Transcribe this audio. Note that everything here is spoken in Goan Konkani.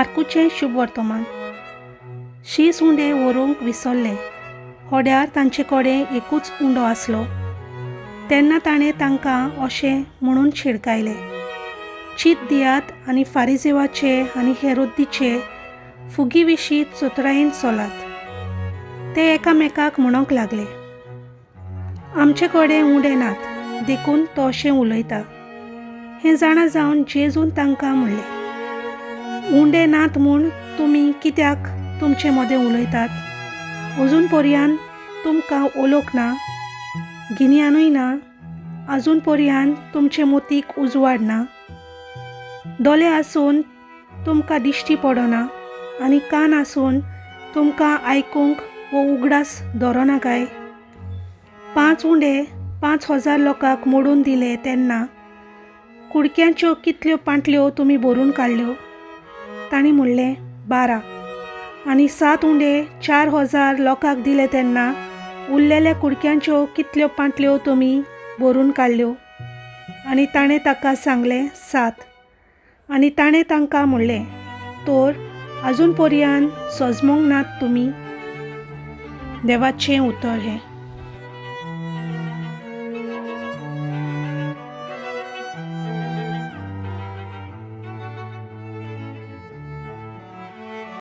मार्कूचें शुभवर्तमान. शीस उंडे व्हरूंक विसरले. होड्यार तांचे कडेन एकूच उंडो आसलो. तेन्ना ताणें तांकां अशें म्हणून शिडकायलें, चीत दियात आनी फारिजेवाचे आनी हेरोद्दीचे फुगी विशीं चतुरायेन चलात. ते एकामेकाक म्हणूंक लागले, आमचे कडेन उंडे नात देखून तो अशें उलयता. हें जाणा जावन जेजून तांकां म्हणलें, उंडे नात म्हूण तुमी कित्याक तुमचे मदें उलयतात? अजून पर्यान तुमकां ओलोक ना, गिन्यानूय ना, अजून पर्यान तुमचे मोतीक उजवाड ना. दोळे आसून तुमकां दिश्टी पडना आनी कान आसून तुमकां आयकूंक वो उगडास दवरना काय? 5 उंडे 5000 लोकांक मोडून दिले तेन्ना कुडक्यांच्यो कितल्यो पांटल्यो तुमी भरून काडल्यो? तांणी म्हणलें, 12. आनी 7 उंडे 4000 लोकांक दिले तेन्ना उरलेल्या कुडक्यांच्यो कितल्यो पांटल्यो तुमी भरून काडल्यो? आनी ताणें ताका सांगलें, 7. आनी ताणें तांकां म्हणलें, तर अजून पर्यान सजमोंक नात तुमी? देवाचें उतर हें.